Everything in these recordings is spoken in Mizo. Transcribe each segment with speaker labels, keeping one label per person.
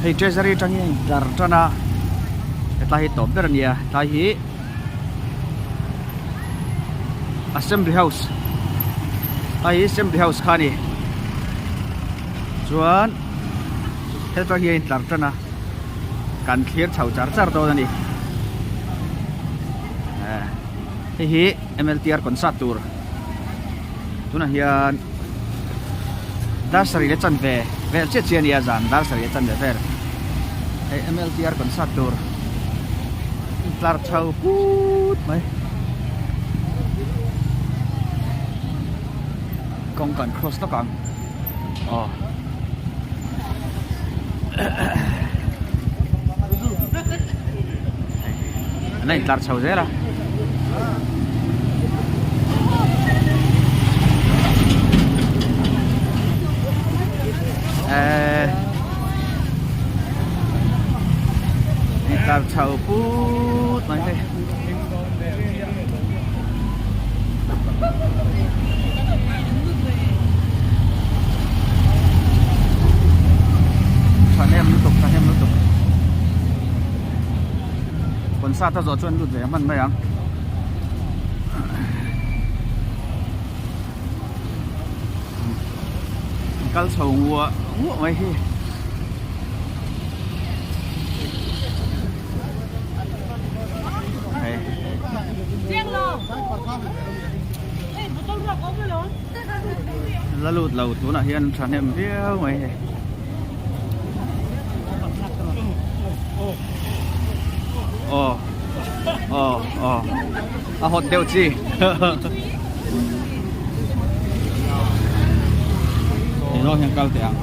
Speaker 1: Hei treasury atang hian tlar tan a hetlai hi tawp ber a nia hetlai hi assembly house hei hi assembly house kha a ni chuan hetah hian a intlar tan a kan thlir chho char char dawn a ni hei hi M_L_T_R concert tur tunah hian dar sarih leh chanve vel chiah chiah a ni a zan dar sarih leh chanve vel hei M_L_T_R concert tur intlar chho put mai kawng kan cross lawk ang aw an la intlar chho zel a. Eh intlar chho put mai hei. Thahnem lutuk thahnem lutuk concert a zawh chuan lut ve hman mai ang. Kal chho nguah nguah mai hi. La lut lo tunah hian thahnem viau mai hei. Aw aw aw a hot deuh chi. Eng hian kal teh ang.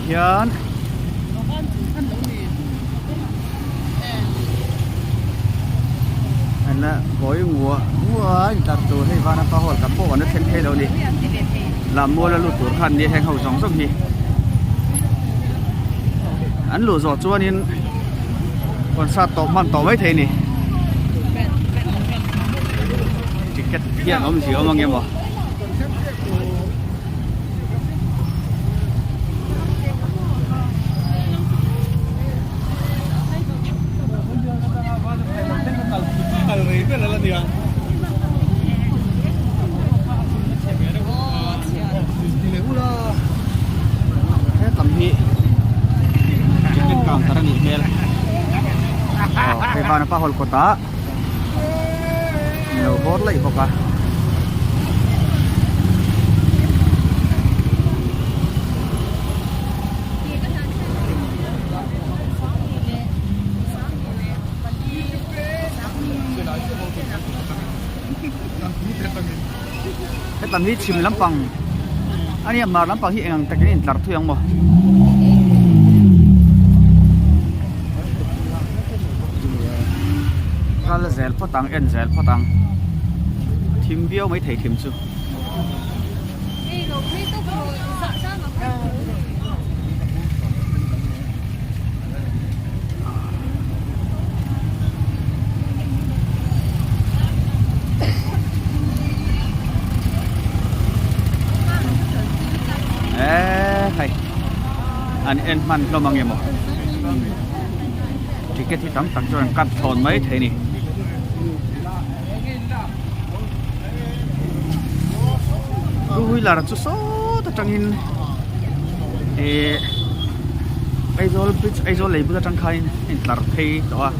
Speaker 1: Hian an la kawi nguah nguah a intlar tur hei vanapa hall kan pawh an la thleng thei lo a ni lammual a lut tur khan nia heng ho zawng zawng hi an luh zawh chuanin concert tawh hman tawh mai thei a ni ticket hian awmzia awm ang emaw. Hetam hi ticket counter a nih hmel aw hei vanapa hall kawtah lo bawr laih bawk a. Hetam hi chhim lampang a nia hmar lampang hi eng ang takin a intlar thui ang maw. Kal zel phawt ang en zel phawt ang thim viau mai thei thim chu. Eee hei an en hman hlawm ang emaw ticket hi tam tak chuan an cut thlawn mai thei a ni. Two wheeler chu sawt atangin ehh Aizawl bridge Aizawl lei bul atang khanin a intlar phei tawh a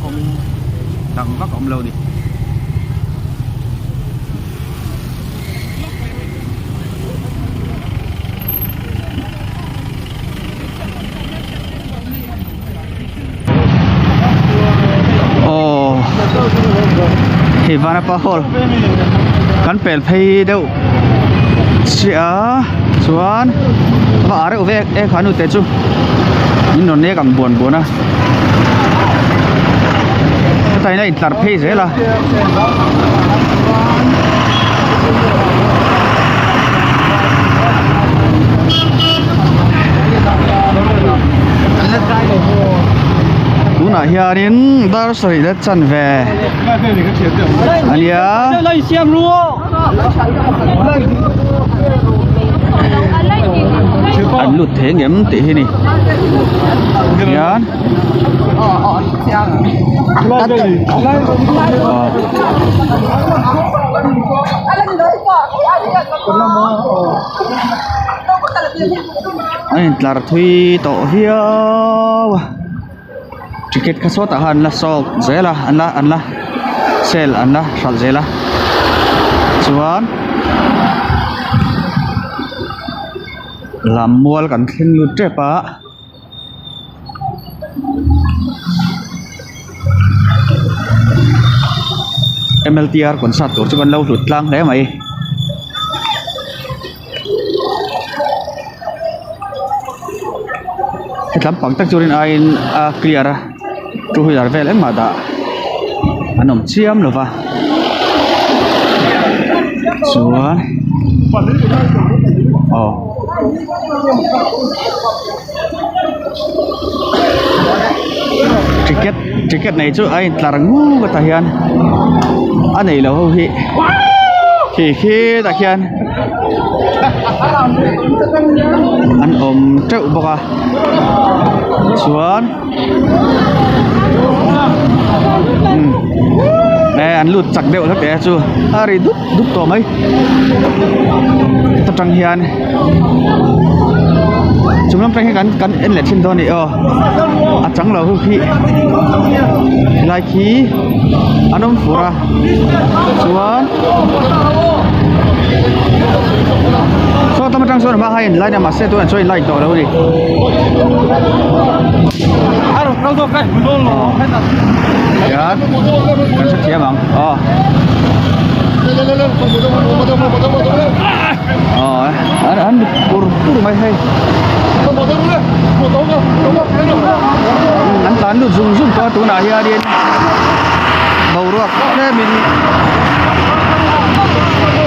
Speaker 1: kawng dang vak a awm lo a ni. Aw hei vanapa hall kan pel phei deuh chiah a chuan va ah reuh ve e kha nu te chu min rawn nek ang buan buan a hetah hian a intlar phei zel a. Tunah hianin dar sarih leh chanve a nia. An lut thei ngem tih hi ni hian A intlar thui tawh viau a ticket kha sawtah khan an la sold zel a an la an la sale an la hralh zel a chuan lammual kan thleng lut tep a. M L T R concert tur chu kan lo hlut tlang hle mai. Hetlam pang tak chuan aiin a clear a two wheeler vel engmah dah an awm chiam lo va chuan aw. Ticket ticket nei chu a intlar ngu ka tah hian a nei lo ho hi khi khitah khian an awm teuh bawk a chuan e an lut chak deuh hlek teh chu a ri dup dup tawh mai heta tang hian chung lam tang hian kan kan en leh thin dawn a ni aw a chang lo ho khi helai khi an awm fur a chuan saw tam atang sawn a hma kha in line a mahse tunah chuan in line tawh lo a ni. Hian kan hrethiam ang aw aw an an pur pur mai hei an tlan lut zung zung tawh a tunah hianin boruak tlemin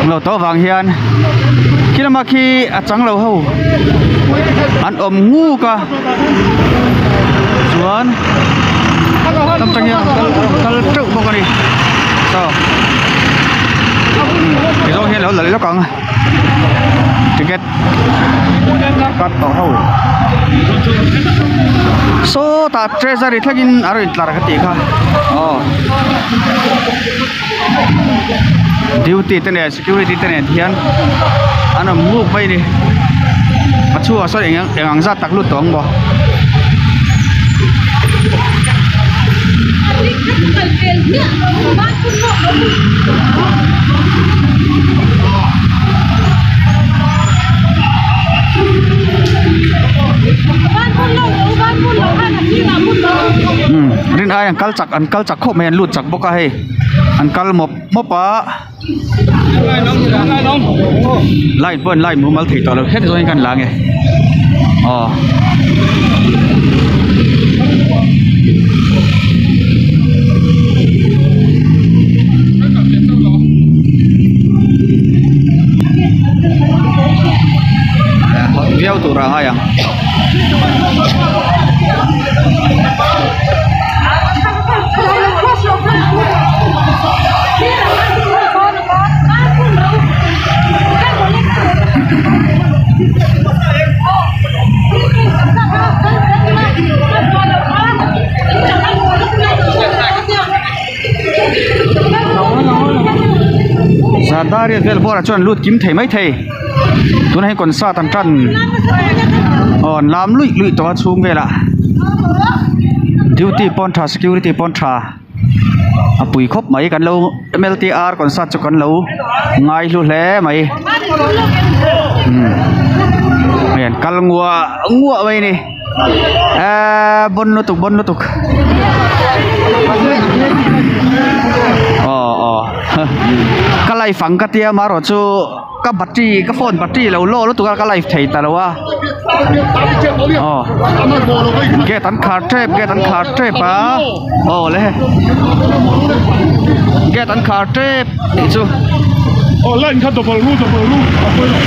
Speaker 1: lo tawh vang hian khi lama khi a chang lo ho an awm nguk a. Chuan tam tang hian an kal kal teuh bawk a ni saw ti zawng hian lo la leh lawk ang ticket cut tawh ho sawtah treasury thlengin a rawn intlar ka tih kha aw duty te nen security te nen hian an awm nghuk mai a ni a chhungah sawn eng eng ang zat tak lut tawh ang maw. Rin ai an kal chak an kal chak khawp mai an lut chak bawk a hei an kal mawp mawp a line pawh an line mumal thei tawh lo heti zawngin khan la nge aw. Viau tur a ngai ang. Zardari vel bawrah chuan lut kim thei mai thei tunah hian concert an tan aw an lam luih luih tawh a chhung velah duty pawn tha security pawn tha a pui khawp mai kan lo m l t r concert chu kan lo ngai hlu hle mai umm hei an kal nguah nguah mai a ni eee bon lutuk bon lutuk aw aw ka live ang ka tia amaherawh chu. Ka battery ka phone battery lo law lutuk a ka live thei ta lo a aw gate an khar tep gate an khar tep a aw le gate an khar tep tih chu
Speaker 2: aw line kha double ru double ru a pawi lo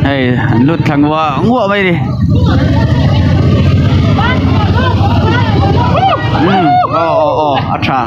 Speaker 1: hei an lut thla nguah nguah mai a ni. Umm aw aw aw a tha.